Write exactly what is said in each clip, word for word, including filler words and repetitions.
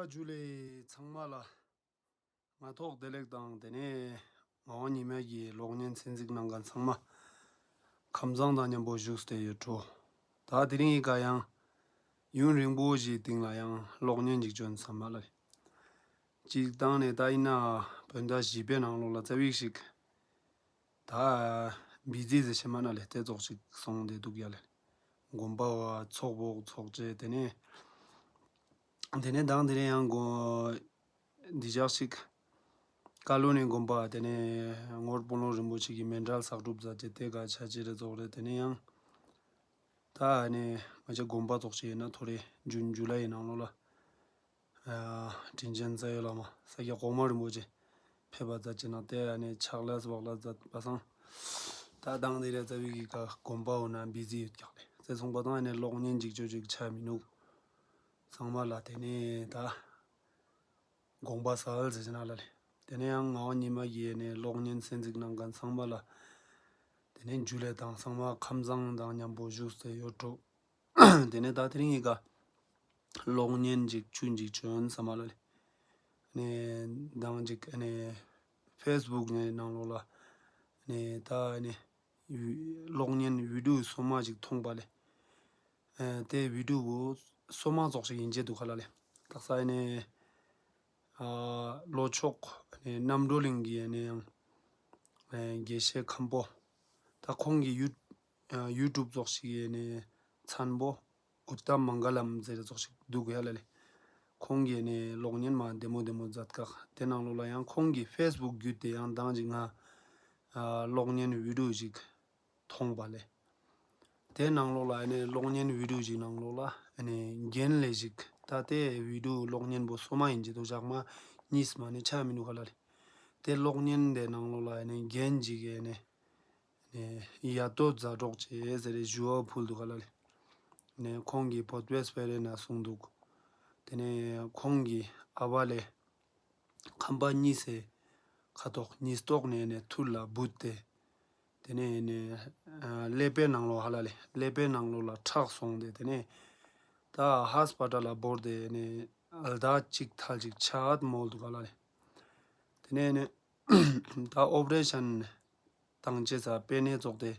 ཇུ་ལེ་ཚང་མ་ལ་ང་ཐོག་བདེ་ལེགས་དང་། དེ་ནས་ངག་དབང་ཉི་མ་གིས་གློག་བརྙན་གསན་གཟིགས་གནང་མཁན་ཚང་མ་ཁམས་བཟང་དང་མཉམ་པོ་བཞུགས་ཏེ་ཡོད་འགྲོ། ད་དེ་རིང་ཡི་ག་ཡང་ཡུན་རིང་པོ་ཞིག་སྟེང་ལ་ཡང་གློག་བརྙན་ཅིག་བྱོན་བསམ་པ་ལ། སྤྱིར་བཏང་ནས་ད་ཡིན་ན་བོད་ཟླ་བཞི་པའི་ནང་ལོགས་ལ་ཙ་པིག་ཞིག་ད་བི་ཛི་ཟེར་ཤེས་མ་ན་ལས་དེ་ཙོགས་ཞིག་སོང་བསྡད་འདུག་ཡ་ལས། དགོན་པ་བ་ཚོགས་པོ་ཚོགས་བྱས། དེ་ནས་དེ་ནས་དང་དེ་ནས་ཡང་དགོན་འདི་ཞག་ཞིག་ཀ་ལོ་ནས་དགོན་པ། དེ་ནས་ངོར་དཔོན་སློབ་རིན་པོ་ཆེ་གི་མཎྜལ་གསར་སྒྲུབ་མཛད་རྗེས་དེ་ག་ཆ་ཅི་རེ་རྫོགས་རེད། དེ་ནས་ཡང་ད་ནས་ང་ཚོ་དགོན་པ་ཚོགས་ཅི་ཡིན་ན་ཐོ་རེ་ཇུན་ཇུ་ལའི་ནང་ལོགས་ལ། དྲིན་ཅན་རྩ་བའི་བླ་མ་ས་སྐྱ་གོང་མ་རིན་པོ་ཆེ་ཕེབས་པ་མཛད་རྗེས་ནང་དེ་ཨ་ནི་ཕྱག་ལས་བག་ལ་མཛད་པ་སང་། ད་དང་དེ་རེ་རྩ་བའི་གི་ཀ་དགོན་པ་འོ་ན་བི་ཛི་ཡོད་ཀྱག་ལེ། ཚེ་སོང་པ་དང་ཨ་ནི་གློག་བརྙན་འཇིག་ཆོས་ཅིག་ཆ་མི་ནུག་ཚང་མ་ལ། དེ་ནས་ད་དགོངས་པ་སལ་ཟེར་ན་ལ་ལེ། དེ་ནས་ཡང་ངག་དབང་ཉི་མ་གིས་ཨ་ནི་གློག་བརྙན་གསན་གཟིགས་གནང་མཁན་ཚང་མ་ལ། དེ་ནས་ཇུ་ལེ་དང་ཚང་མ་ཁམས་བཟང་དང་མཉམ་པོ་བཞུགས་ཏེ་ཡོད་འགྲོ། དེ་ནས་ད་དེ་རིང་ཡི་ག་གློག་བརྙན་ཅིག་ཆུ་ཅིག་བྱོན་བསམ་པ་ལ་ལེ། ནས་དང་ཅིག་ནས་ཕེ་སི་བུག་ནས་ནང་ལོགས་ལ་ནས་ད་ནས་གློག་བརྙན་བི་ཌིའོ་སོ་མ་ཅིག་མཐོང་པ་ལེ། དེ་བི་ཌིའོ་བོ་སོ་མ་ཙོགས་ཤིག་ཡིན་ཅེ་འདུག་ག་ལ་ལེ། དག་ས་ནས་ལྷོ་ཕྱོགས་ནས་རྣམ་གྲོལ་གླིང་གི་ནས་ཡང་དགེ་བཤེས་མཁན་པོ། ད་ཁོང་གི་ཡུ་ཡུ་ཊུབ་ཙོགས་ཤིག་ནས་མཚན་པོ་ཨུ་ཏམ་མང་ག་ལམ་ཟེར་ཙོགས་ཤིག་འདུག་ཡ་ལ་ལེ། ཁོང་གིས་ནས་གློག་བརྙན་མ་བདེ་མོ་བདེ་མོ་མཛད་ཀག། དེ་ནང་ལོགས་ལ་ཡང་ཁོང་གི་ཕེ་སི་བུག་བརྒྱུད་དེ་ཡང་དང་ཅིག་ང་གློག་བརྙན་བི་ཌིའོ་ཞིག་མཐོང་པ་ལེ། དེ་ནང་ལོགས་ལ་ནས་གློག་བརྙན་བི་ཌིའོ་ཞིག་ནང་ལོགས་ལ་ནས་རྒན་ལས་ཞིག་ད་དེ་བི་ཌིའོ་གློག་བརྙན་པོ་སོ་མ་ཡིན་ཅེ་འདུག། ཞག་མ་གཉིས་མ་ནས་ཆ་མི་འདུག་ག་ལ་ལེ། དེ་གློག་བརྙན་དེ་ནང་ལོགས་ལ་ནས་རྒན་ཅིག་གིས་ནས་ནས་ཡ་ཏོ་ཛ་གྲོགས་ཅེས་ཟེར་རེ་ཞུ་བ་ཕུལ་འདུག་ག་ལ་ལེ། ནས་ཁོང་གིས་བོད་པའི་སྤེ་ར་ན་གསུངས་འདུག། དེ་ནས་ཁོང་གི་ཨ་བ་ལེ་ཁམས་པ་གཉིས་སེ་ཁ་ཐོག་ཉིས་ཐོག་ནས་ནས་ཐུར་ལ་བུད་དེ། དེ་ནས་ནས་ཀླད་པའི་ནང་ལོགས་ཧ་ལ་ལེ། ཀླད་པའི་ནང་ལོགས་ལ་ཁྲག་སོང་སྟེ། དེ་ནས་ད་ཧ་སི་པ་ཏལ་ལ་བོར་ཏེ་ནས་ཟླ་གཅིག་ཐལ་ཅིག་ཆགས་མོལ་འདུག་ག་ལ་ལེ། དེ་ནས་ནས་ད་ཨོ་པ་རེ་ཤན་བཏང་ཅེས་ས་པེ་ནེ་ཙོགས་ཏེ་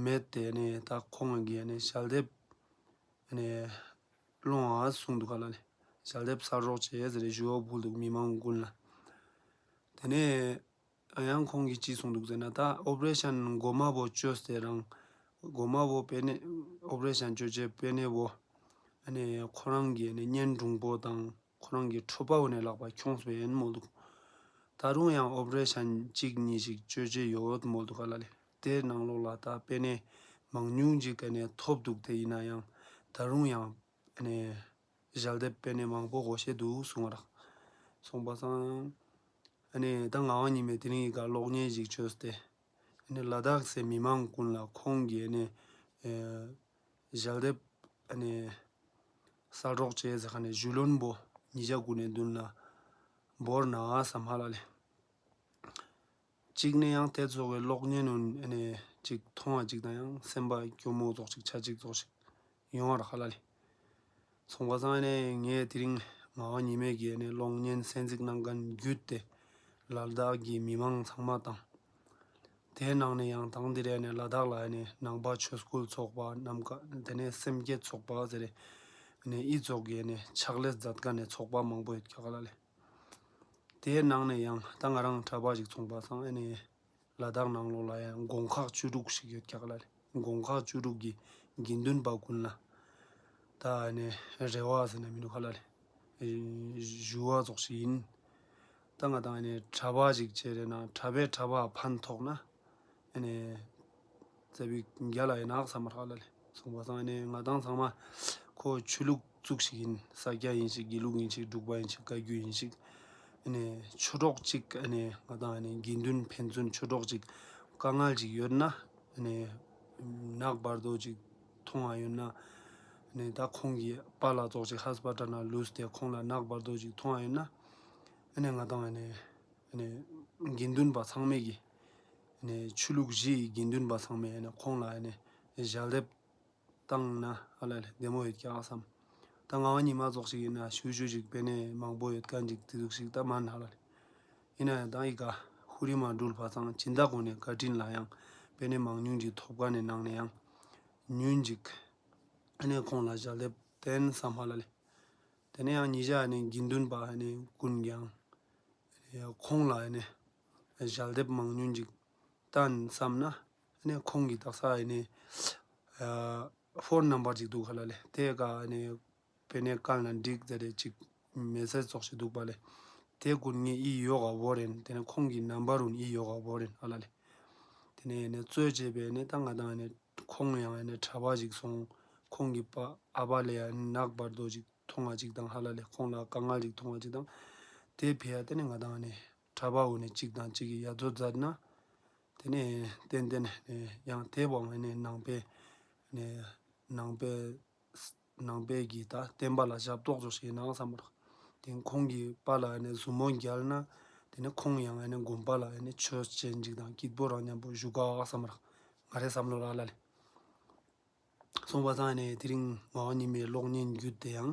མེད་དེ་ནས་ད་ཁོང་གིས་ནས་ཞལ་འདེབས་ནས་སློང་ཨ་གསུངས་འདུག་ག་ལ་ལེ། ཞལ་འདེབས་སལ་རོགས་བྱེད་ཟེར་ཞུ་བ་ཕུལ་འདུག་མི་མང་ཀུན་ལ། དེ་ནས་ཡང་ཁོང་གིས་ཅི་གསུངས་འདུག་ཟེར་ན། ད་ཨོ་པ་རེ་ཤན་མགོ་མ་བོ་བཅོས་ཏེ་རང་མགོ་མ་བོ་པེ་ནེ་ཨོ་པ་རེ་ཤན་བཅོ་བྱེད་པེ་ནེ་བོ་ཨ་ནི་ཁོ་རང་གི་ནི་གཉེན་དྲུང་པོ་དང་ཁོ་རང་གི་ཁྲོ་པ་བོ་ནས་ལག་པ་ཁྱོངས་པའི་ཡིན་མོལ་འདུག། ད་རུང་ཡང་ཨོ་པ་རེ་ཤན་གཅིག་གཉིས་ཤིག་བཅོ་བྱེད་ཡོད་མོལ་འདུག་ག་ལ་ལེ། དེ་ནང་ལོགས་ལ་ད་པེ་ནེ་མང་ཉུང་ཅིག་ག་ནས་ཐོབ་འདུག། དེ་ཡིན་ན་ཡང་ད་རུང་ཡང་ཨ་ནི་ཞལ་འདེབས་པེ་ནེ་མང་པོ་དགོས་ཤེས་འདུག་གསུང་བ་རག། སོང་པ་སང་ཨ་ནི་ད་ངག་དབང་ཉི་མས་དེ་རིང་ཡི་ག་གློག་བརྙན་ཞིག་བཅོས་ཏེ། ཨ་ནི་ལ་དྭགས་སའི་མི་མང་ཀུན་ལ་ཁོང་གིས་ཨ་ནི་ཨེ་ཞལ་འདེབས་ཨ་ནི་སལ་རོགས་བྱེད་ཟེར་ཁ་ནས་ཞུ་ལོན་པོ་ཉིས་བརྒྱ་དགུ་ནས་བདུན་ལ་བོར་ན་བསམ་ཧ་ལ་ལེ། གཅིག་ནས་ཡང་དེ་ཚོ་གི་གློག་བརྙན་ནང་ཨ་ནི་ཅིག་མཐོང་བ་ཅིག་དང་ཡང་སེམས་པ་སྐྱོ་མོ་ཙོགས་ཅིག་ཆ་ཅིག་ཙོགས་ཤིག་ཡོང་བ་རག་ཧ་ལ་ལེ། སོང་པ་སང་ཨ་ནི་ངས་དེ་རིང་ངག་དབང་ཉི་མས་ཀྱི་ཨ་ནི་གློག་བརྙན་གསན་གཟིགས་གནང་མཁན་བརྒྱུད་དེ་ལ་དྭགས་ཀྱི་མི་མང་ཚང་མ་དང་། དེའི་ནང་ནས་ཡང་དང་དེ་རེ་ཨ་ནི་ལ་དྭགས་ལ་ཨ་ནི་ནང་པ་ཆོས་སྐུལ་ཚོགས་པ་ནམ་མཁའ་དེ་ནས་སེམས་བསྐྱེད་ཚོགས་པ་ཟེར་རེ་ཨ་ནི་ཨི་ཚོགས་ཀྱི་ཨ་ནི་ཕྱག་ལས་མཛད་མཁན་ནས་ཚོགས་པ་མང་པོ་ཡོད་ཀྱག་ལ་ལེ། དེའི་ནང་ནས་ཡང་ད་ང་རང་གྲྭ་པ་ཞིག་ཚོང་པ་སང་ཨ་ནི་ལ་དྭགས་ནང་ལོགས་ལ་ཡང་དགོན་ཁག་བཅུ་དྲུག་ཞིག་ཡོད་ཀྱག་ལ་ལེ། དགོན་ཁག་བཅུ་དྲུག་གི་དགེ་འདུན་པ་ཀུན་ལ་ད་ཨ་ནི་རེ་བ་ཟེར་ན་མི་འདུག་ཧ་ལ་ལེ། ཞུ་བ་ཙོགས་ཤིག་ཡིན། ད་ང་དང་ཨ་ནི་གྲྭ་པ་ཞིག་བྱས་རེ་ན་གྲྭ་པའི་གྲྭ་པ་ཕན་ཐོགས་ན་ཨ་ནི་ཙ་པིག་རྒྱ་ལ་ཡིན་ནག་བསམ་མར་ཧ་ལ་ལེ། སོང་པ་སང་ཨ་ནི་ང་དང་ཚང་མ་ཁོ་ཆོས་ལུགས་གཙུག་ཞིག་ཡིན། ས་སྐྱ་ཡིན་ཞིག་དགེ་ལུགས་ཡིན་ཞིག་འབྲུག་པ་ཡིན་ཞིག་བཀའ་བརྒྱུད་ཡིན་ཞིག་ཨ་ནི་ཆོས་གྲོགས་ཅིག་ཨ་ནི་ང་དང་ཨ་ནི་དགེ་འདུན་ཕན་ཚུན་ཆོས་གྲོགས་ཅིག་དཀའ་ངལ་ཅིག་ཡོད་ན་ཨ་ནི་ནག་བར་དོ་ཅིག་མཐོང་བ་ཡོད་ན་ཨ་ནི་ད་ཁོང་གི་པཱ་ལགས་ཙོགས་ཅིག་ཧ་སི་པ་ཊལ་ན་ལུས་ཏེ་ཁོང་ལ་ནག་བར་དོ་ཅིག་མཐོང་བ་ཡོད་ན་ཨ་ནི་ང་དང་ཨ་ནི་ཨ་ནི་དགེ་འདུན་པ་ཚང་མས་ཀྱི་ཨ་ནི་ཆོས་ལུགས་བཞི་ཡི་དགེ་འདུན་པ་ཚང་མས་ཨ་ནི་ཁོང་ལ་ཨ་ནི་ཞལ་འདེབས་བཏང་ན་ཨ་ལ་ལེ་བདེ་མོ་ཡོད་ཀྱག་བསམ། ད་ང་བ་ཉི་མ་ཙོགས་ཤིག་ཡིན་ན་ཞུ་ཞུ་ཞིག་པེ་ནེ་མང་པོ་ཡོད་མཁན་ཅིག་དེ་ཟུག་ཞིག་ད་མ་ན་ལ་ལེ། ཡིན་ན་ཡང་ད་ཡི་ག་ཧུ་རི་མ་འགྲུལ་བ་ཚང་སྦྱིན་བདག་གོ་ནས་བཀའ་དྲིན་ལ་ཡང་པེ་ནེ་མང་ཉུང་ཅིག་ཐོབ་མཁན་ནས་ནང་ནས་ཡང་ཉུང་ཅིག་ཨ་ནེ་ཁོང་ལ་ཞལ་འདེབས་བསྟན་བསམ་ཧ་ལ་ལེ། དེ་ནས་ཡང་ཉི་ཞག་ཨ་ནེ་དགེ་འདུན་པ་ཨ་ནེ་ཀུན་ཀྱང་ཁོང་ལ་ཨ་ནེ་ཞལ་འདེབས་མང་ཉུང་ཅིག་བསྟན་བསམ་ན་ཨ་ནེ་ཁོང་གི་དག་ས་ཨ་ནེ་ཕོན་ནམ་བར་ཅིག་འདུག་ཧ་ལ་ལེ། དེ་ག་ཨ་ནེ་པེ་ནེ་བཀལ་ན་འགྲིག་ཟེར་རེ་ཅིག་མེ་སེ་ཇི་ཙོགས་ཤིག་འདུག་པ་ལེ། དེ་ཀུན་ངས་ཨི་ཡོ་ག་བོར་ཡིན། དེ་ནས་ཁོང་གི་ནམ་བར་རུ་ཨི་ཡོ་ག་བོར་ཡིན་ཧ་ལ་ལེ། དེ་ནས་ཨ་ནེ་གཙོས་བྱས་པའི་ཨ་ནེ་ད་ང་དང་ཨ་ནེ་ཁོང་ཡང་ཨ་ནེ་གྲྭ་པ་ཞིག་སོང་། ཁོང་གི་པ་ཨ་ཕ་ལ་ཡང་ནག་བར་དོ་ཅིག་མཐོང་བ་ཅིག་དང་ཧ་ལ་ལེ། ཁོང་ལ་དཀའ་ངལ་ཅིག་མཐོང་བ་ཅིག་དང་། དེ་ཕི་ཡ་དེ་ནི་ང་དང་ཨ་ནེ་གྲྭ་པ་འོ་ནས་གཅིག་དང་གཅིག་གི་ཡ་རྩོད་མཛད་ན། དེ་ནས་ཏན་ཏན་ནས་ཡང་དེ་བང་ནས་ནང་པའི་ནས་ནང་པའི་ནང་པའི་གི་ད་བསྟན་པ་ལ་ཞབས་ཏོག་ཅོག་ཞིག་ནང་བསམ་པར། དེ་ཁོང་གི་པ་ལ་ནས་ཟུར་མོ་རྒྱལ་ན། དེ་ནས་ཁོང་ཡང་ནས་དགོན་པ་ལ་ནས་ཆོས་ཅན་ཅིག་དང་སྐྱིད་པོ་རང་མཉམ་པོ་བཞུགས་ག་བསམ་པར་ང་རེ་བསམ་བློ་རག་ལ་ལེ། སོང་པ་སང་ནས་དེ་རིང་ངག་ཉི་མའི་གློག་བརྙན་བརྒྱུད་དེ་ཡང་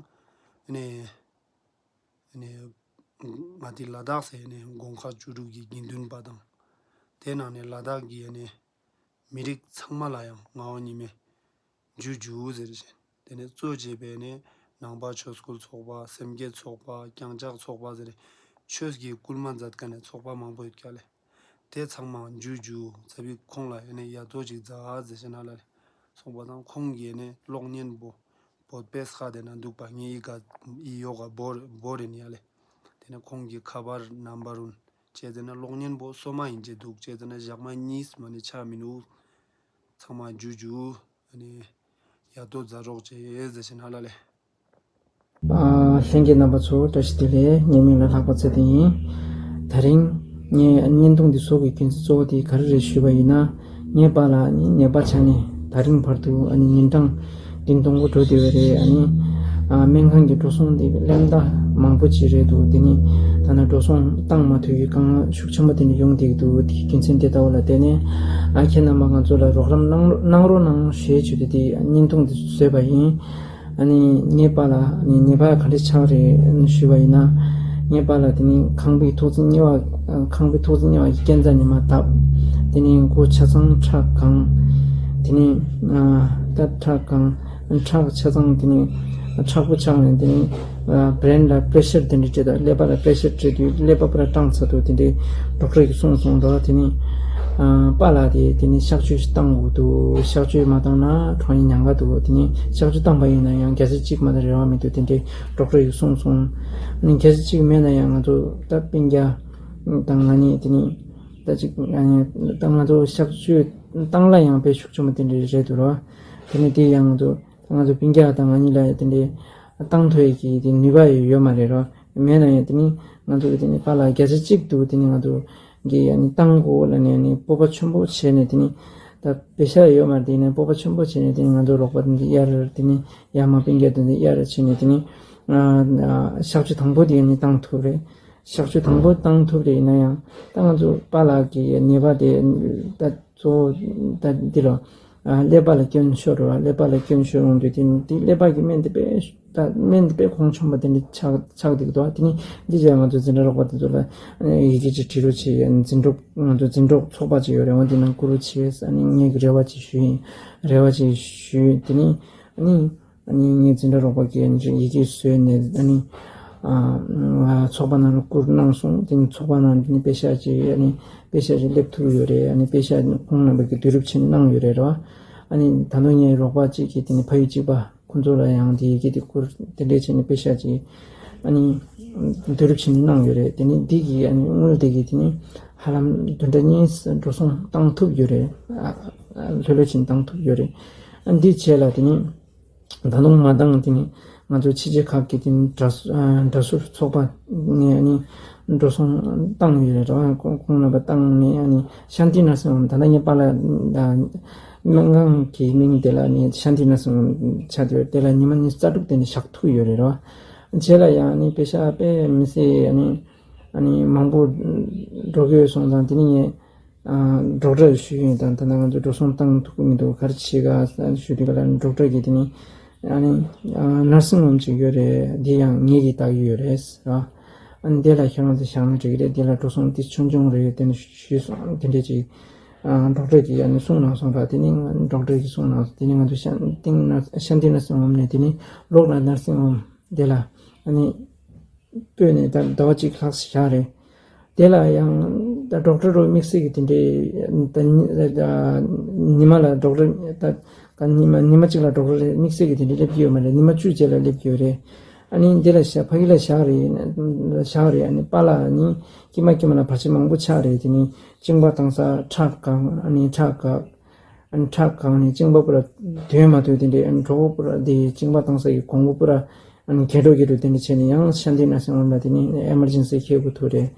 ནས་ནས་ང་དེ་ལ་དྭགས་ཟེར་ནས་དགོན་ཁག་བཅུ་དྲུག་གི་དགེ་འདུན་པ་དང་། དེ་ནང་ནས་ལ་དྭགས་ཀྱི་ནས་མི་རིགས་ཚང་མ་ལ་ཡང་ངག་ཉི་མའི་འཇུ་འཇུ་ཟེར་བཞིན། དེ་ནས་གཙོ་བྱས་པའི་ནས་ནང་པ་ཆོས་སྐུལ་ཚོགས་པ། སེམས་བསྐྱེད་ཚོགས་པ། བརྐྱངས་ཕྱག་ཚོགས་པ་ཟེར་ཆོས་ཀྱི་སྐུལ་མ་མཛད་མཁན་ནས་ཚོགས་པ་མང་པོ་ཡོད་ཀྱག་ལེ། དེ་ཚང་མ་འཇུ་འཇུ་ཙ་པིག་ཁོང་ལ་ཡང་ནས་ཡ་ཏོ་ཅིག་མཛད་ཟེར་བཞིན་ལ་ལེ། སོང་པ་དང་ཁོང་གིས་ནས་གློག་བརྙན་པོ་བོད་པའི་ས་དེ་ན་འདུག་པ་ངའི་ཡི་ག་ཡི་ཡོ་ག་བོར་བོར་ཡིན་ཡ་ལེ། དེ་ནས་ཁོང་གི་ཁ་པར་ནམ་བར་རུ་བྱས་ཙེ་ན་གློག་བརྙན་པོ་སོ་མ་ཡིན་ཅེ་འདུག་བྱས་ཙེ་ན་ཞག་མ་གཉིས་མ་ནས་ཆ་མི་འདུག་ཚང་མ་འཇུ་འཇུ་ཨ་ནི་ཡ་ཏོ་མཛད་རོགས་བྱས་ཟེར་བཞིན་ཧ་ལ་ལེ། ཨ་ལྷན་རྒྱས་རྣམ་པ་ཚོ་བཀྲ་ཤིས་བདེ་ལེགས། ངའི་མིང་ལ་ལྷག་པ་ཚེ་བརྟན་ཡིན། ད་རིང་ངས་བརྙན་ཐུང་འདི་བཟོ་དགོས་རྒྱུ་མཚན་གཙོ་བོ་དེ་ག་རེ་རེད་ཞུས་པ་ཡིན་ན། ངའི་པཱ་ལགས་ནི་ནད་པ་ཆགས་ནས་ད་རིང་བར་དུ་ཨ་ནི་ཉིན་གྲངས་བདུན་སྟོང་པོ་འགྲོ་བསྡད་པ་རེད། ཨ་ནི་ཨ་སྨན་ཁང་གི་འགྲོ་སོང་དེ་གླེན་རྟགས་མང་པོ་ཅིག་རེད་འདུག་དེ་ནི་ཐ་ན་འགྲོ་སོང་བཏང་མ་ཐུབ་ཀྱི་དཀའ་ངལ་ཤུགས་ཆེན་པོ་དེ་འདྲ་ཡོང་བསྡད་ཀྱི་འདུག་དེ་རྒྱུ་མཚན་དེ་ལྟ་བུ་ལ་བརྟེན་ནས་ཨ་ཁྱེད་རྣམ་པ་ང་ཚོ་ལ་རོགས་རམ་གནང་གནང་རོགས་གནང་ཞུ་ཡས་བྱས་ཏེ་དེ་བརྙན་ཐུང་དེ་བཟོས་པ་ཡིན། ཨ་ནི་ངའི་པཱ་ལགས་ཨ་ནི་ནད་པ་ག་འདྲ་ཆགས་རེད་ཞུས་པ་ཡིན་ན། ངའི་པཱ་ལགས་དེ་ནི་ཁང་པའི་ཐོག་བརྩེགས་གཉིས་པ་ཁང་པའི་ཐོག་བརྩེགས་གཉིས་པ་གི་རྐྱེན་རྩ་ནས་མར་བརྡབས། དེ་ནི་མགོ་ཆ་ཚང་ཁྲག་གང་། དེ་ནི་ཨ་ད་ཁྲག་གང་ཁྲག་ཆ་ཚང་དེ་ནི་མཁྲེགས་པོ་ཆགས་ནས་དེ་ནི་ཨ་བྷི་རེན་ལ་པེ་རེ་ཤར་དེ་འདྲ་སྤྲད་དང་ཀླད་པ་ལ་པེ་རེ་ཤར་སྤྲད་དུས་ཀླད་པ་པུ་ར་སྐྲངས་ཚར་འདུག་དེ་འདྲའི་ཌོག་ཊར་གྱིས་གསུངས་སོང་། ད་དེ་ནི་ཨ་པཱ་ལགས་དེ་དེ་ནི་གཤག་བཅོས་ཤིག་བཏང་དགོས་འདུག་གཤག་བཅོས་མ་བཏང་ན་འགྲོ་ཡི་ཉེན་ཁ་འདུག་དེ་ནི་གཤག་བཅོས་བཏང་པ་ཡིན་ན་ཡང་བརྒྱ་ཆ་གཅིག་མ་གཏོགས་རེ་བ་མི་འདུག་དེ་འདྲའི་ཌོག་ཊར་གྱིས་གསུངས་སོང་། ཨ་ནི་བརྒྱ་ཆ་གཅིག་མེད་ན་ཡང་ང་ཚོ་ད་སྤུན་ཀྱག་དང་ང་གཉིས་དེ་ནི་ད་ཅིག་ཨ་ནི་ད་ང་ཚོ་གཤག་བཅོས་བཏང་ལ་ཡང་དཔེ་ཤུགས་ཆེན་པོ་དེ་འདྲ་རེད་འདུག་རོ། དེ་ནི་དེ་ཡང་ང་ཚོ་ང་ཚོ་སྤུན་ཀྱག་དང་ང་གཉིས་ལ་དེ་འདྲའི་བཏང་ཐུབ་ཡས་ཀྱི་དེ་ནུས་པ་ཡོད་མ་རེད་རོ། མེད་ན་ཡང་དེ་ནི་ང་ཚོ་གི་དེ་ནི་པཱ་ལགས་བརྒྱ་ཆ་གཅིག་འདུག་དེ་ནི་ང་ཚོ་གི་ཨ་ནི་བཏང་དགོས་ལབ་ནས་ཨ་ནི་སྤོབས་པ་ཆེན་པོ་བྱས་ནས་དེ་ནི་ད་པེ་ཤ་ཡོད་མ་རེད། དེ་ནི་སྤོབས་པ་ཆེན་པོ་བྱས་ནས་དེ་ནི་ང་ཚོ་རོགས་པ་དེ་འདྲ་གཡར་དེ་ནི་ཡར་མར་སྤུན་ཀྱག་དེ་འདྲ་གཡར་བྱས་ནས་དེ་ནི་ཨ་ཨ་གཤག་བཅོས་དང་པོ་དེ་ཨ་ནི་བཏང་ཐུབ་རེད། གཤག་བཅོས་དང་པོ་བཏང་ཐུབ་རེད། ཡིན་ན་ཡང་ད་ང་ཚོ་པཱ་ལགས་ཀྱི་ནད་པ་དེ་ད་གཙོ་བོ་ད་འདི་ལ་ཀླད་པ་ལ་སྐྱོན་ཤོར་བ། ཀླད་པ་ལ་སྐྱོན་ཤོར་འོང་དུས་དེ་ནི་དེ་ཀླད་པ་གི་སྨན་དེ་དཔེ་ད་སྨན་དེ་དཔེ་གོང་ཆེན་པོ་དེ་འདྲ་ཆགས་ཆགས་འདུག་དོ། དེ་ནི་འདི་བྱས་ང་ཚོ་འཛིན་གྲྭ་རོགས་པ་དེ་ཚོ་ལ་ཡི་གེ་ཅིག་བྲིས་རོགས་བྱེད། འཛིན་གྲོགས་ང་ཚོ་འཛིན་གྲོགས་ཚོགས་པ་ཅིག་ཡོད་རེད། འོ་དེ་ནང་བསྐུར་རོགས་བྱེད། ཨ་ནི་ངས་རེ་བ་ཅིག་ཞུས་ཡིན། རེ་བ་ཅིག་ཞུས། དེ་ནི་ཨ་ནི། ཨ་ནི་ངའི་འཛིན་གྲྭ་རོགས་པ་གིས་ཡི་གེ་བཟོས་ནས་ཨ་ནི་ཨ་ཚོགས་པ་ནང་ལ་བསྐུར་གནང་སོང་། དེ་ནི་ཚོགས་པ་ནང་དེ་ནི་པེ་ཤ་ཅིག་ཨ་ནི་པེ་ཤ་ཅིག་སླེབས་ཐུབ་ཡོད་རེད། ཨ་ནི་པེ་ཤ་ཁོང་རྣམ་པ་གིས་བསྡུ་རུབ་བྱས་ནས་གནང་ཡོད་རེད་རོ། ཨ་ནི་ད་དུང་ངའི་རོགས་པ་གཅིག་གིས་དེ་ནི་ཕ་ཡུལ་གཅིག་པ་ཁོང་ཚོ་ལ་ཡང་དེ་ཡི་གེ་དེ་བསྐུར་དེ་འདྲས་བྱས་ནས་པེ་ཤ་ཅིག་ཨ་ནི་བསྡུ་རུབ་བྱས་ནས་གནང་ཡོད་རེད། དེ་ནི་འདི་གི་ཨ་ནི་དངུལ་དེ་གིས་དེ་ནི་ཧ་ལམ་བདུན་ཕྲག་གཉིས་འགྲོ་སོང་བཏང་ཐུབ་ཡོད་རེད། ཨ་ཨ་ལྷོད་ལྷོད་བྱས་ནས་བཏང་ཐུབ་ཡོད་རེད། ཨ་འདི་བྱས་ལ་དེ་ནི། ད་དུང་མ་བཏང་། དེ་ནི་ང་ཚོ་ཕྱི་རྒྱལ་ཁག་གི་དེ་ནི་དྲ་ཨ་དྲ་ཟུར་ཚོགས་པ་ནས་ཨ་ནི་འགྲོ་སོང་བཏང་ཡོད་རེད་རོ། ཁོང་ཁོང་རྣམ་པ་བཏང་ནས་ཨ་ནི་ཤཱན་ཏི་ནར་སིང་ཧོམ། ད་ལྟ་ངའི་པཱ་ལགས་ད་སྨན་ཁང་གི་མིང་དེ་ལ་ནི་ཤཱན་ཏི་ནར་སིང་ཧོམ་ཆགས་ཡོད། དེ་ལ་ཉི་མ་ཉི་ཤུ་རྩ་དྲུག་དེ་ནི་བཞག་ཐུབ་ཡོད་རེད་རོ། བྱས་ལ་ཡང་ཨ་ནི་པེ་ཤ་དཔེ་མི་སྲིད་ཨ་ནི་ཨ་ནི་མང་པོ་འགྲོ་གི་ཡོད་སོང་ཙང་། དེ་ནི་ངས་ཨ་ཌོག་ཊར་ཞུས་ཡོད་དང་། ད་ལྟ་ང་ཚོ་འགྲོ་སོང་བཏང་ཐུབ་ཀྱི་མི་འདུག་ག་རེ་བྱེད་ག་ཞུ་དུས་ག་ལ་ཌོག་ཊར་གྱིས་དེ་ནི་ ཨ་ནི་ནར་སིང་ཧོམ་ཅིག་ཡོད་རེད། འདི་ཡང་ངེད་ཀྱིས་བལྟ་གི་ཡོད་རེད་ར། ཨ་ནི་དེ་ལ་ཁྱེད་རང་ཚོ་བཞག་ན་འགྲིག་གི་རེད། དེ་ལ་འགྲོ་སོང་དེ་ཆུང་ཆུང་རེད། དེ་ནི་ཞུས་སོང་། དེ་འདྲས་ཅིག་ཌོག་ཊར་གྱིས་ཨ་ནི་གསུངས་གནང་སོང་ར། དེ་ནི་ཌོག་ཊར་གྱིས་གསུངས་གནང་སོང་། དེ་ནི་ང་ཚོ་ཤན་ཏིང་ནར་ཤན་ཏི་ནར་སིང་ཧོམ་ནས་དེ་ནི་ལོག་ལ་ནར་སིང་ཧོམ་དེ་ལ་ཨ་ནི་སྤོས་ནས་ད་ཟླ་བ་གཅིག་ལྷག་བཞག་རེད། དེ་ལ་ཡང་ད་ཌོག་ཊར་རོ་དམིགས་བསལ་གྱི་དེ་འདྲའི་ད་ཉི་ཉི་མ་ལ་ཌོག་ཊར་ད་ག་ཉི་མ་ཉི་མ་གཅིག་ལ་ཌོག་ཊར་དམིགས་བསལ་གྱི་དེ་འདྲའི་སླེབས་ཀྱི་ཡོད་མ་རེད། ཉི་མ་བཅུ་རྗེས་ལ་སླེབས་ཀྱི་ཡོད་རེད། ཨ་ནི་འདི་ལ་བཞག་ཕ་གི་ལ་བཞག་རེད། བཞག་རེད། ཨ་ནི་པཱ་ལགས་ཨ་ནི་དཀྱིལ་མ་དཀྱིལ་མ་ལ་བར་ཆད་མང་པོ་ཆགས་རེད། དེ་ནི་གཅིན་པ་བཏང་ས་ཁྲག་འགག་ཨ་ནི་ཁྲག་འགག་ཨ་ནི་ཁྲག་འགག་ནས་གཅིན་པ་པུ་ར་དོན་མ་ཐུབ་དེ་འདྲའི་ཨ་ནི་གྲོད་ཁོག་པུ་ར་དེ་གཅིན་པ་བཏང་ས་ཡི་གོང་བུ་པུ་ར་ཨ་ནི་གས་འགྲོ་གས་འགྲོ་དེ་འདྲ་བྱས་ནས་ཡང་ཤན་ཏི་ནར་སིང་ཧོམ་ལ་དེ་ནི་ཨེ་མར་ཇེན་སི་ཁེལ་དགོས་ཐུག་རེད།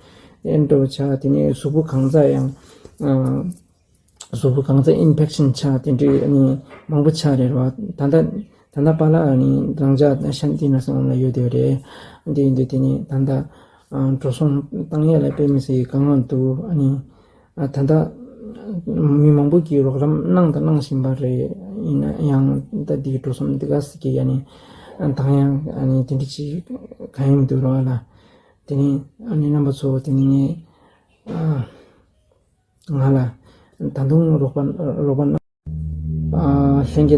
ཨེ་འགྲོ་ཆགས་དེ་ནི་གཟུགས་པོ་གང་ཚ་ཡང་གཟུགས་པོ་གང་ཚ་ཨིན་ཕེག་ཤན་ཆགས་དེ་འདྲའི་ཨ་ནི་མང་པོ་ཆགས་རེད་ར། ད་ལྟ་ད་ལྟ་པཱ་ལགས་ཨ་ནི་རང་ཅག་ཤན་ཏི་ནར་སིང་ཧོམ་ལ་ཡོད་དེ་རེད། དེ་ཡིན་དུས་དེ་ནི་ད་ལྟ་འགྲོ་སོང་བཏང་ཡས་ལ་དཔེ་མི་སྲིད་དཀའ་ངལ་འདུག་ཨ་ནི། ཨ་ད་ལྟ་མི་མང་པོ་གིས་རོགས་རམ་གནང་དང་གནང་བཞིན་པ་རེད། ཡིན་ན་ཡང་ད་འདི་གི་འགྲོ་སོང་འདི་ག་ཟེར་གྱི་ཡ་ནི་ད་ཡང་ཨ་ནི་དེ་འདྲ་ཅིག་གང་ཡིན་འདུག་རོགས་ལ། དེ་ནི་ཨ་ནི་རྣམ་པ་ཚོ་དེ་ནི་ངས་ཨ་ང་ལ་ད་དུང་རོགས་པ་རོགས་པ་གནང་། ཨ་ལྷན་རྒྱས།